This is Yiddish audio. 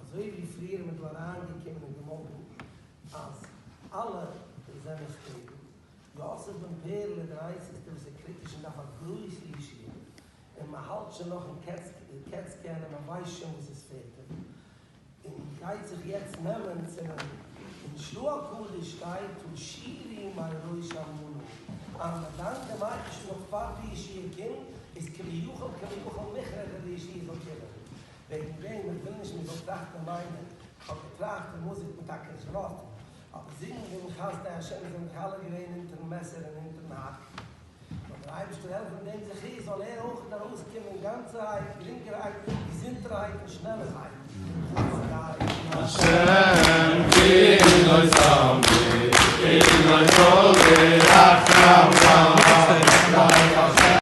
אזוי ווי פריער איז מען דא אריינגעקומען און געמאלדן אז אלע זענען stable, יוסף בן פערל איז דער איינציגסטער וואס איז קריטיש און דארף א גרויסע ישועה, און מען האלט שוין נאכן CAT scan און מען ווייסט שוין וואס עס פעלט אים, און גייט זיך יעצט נעמען צו נעמען. אין של"ה הקדוש שטייט תשירי מראש אמנה, אז מען דאנקט דעם אייבערשטן נאך פאר די ישועה קומט, איז כביכול כביכול מוכרח אז די ישועה זאל קומען. וועגן דעם, איך וויל נישט מען זאל טראכטן און מיינען, איך האב געטראכט און מוזיק מען טאקע נישט געלאזט, אבער זינגען וועגן חסדי השם זענען דאך אלע געווען אונטערן מעסער און אונטערן האק. זאל דער אייבערשטער העלפן דעם זכי' זאל ער אויך ארויסקומען גאנצערהייט, גרינגערהייט, געזונטערהייט און שנעלערהייט. חסדי השם כי לא שמתי, כי לא תורי, רחם חסדי השם.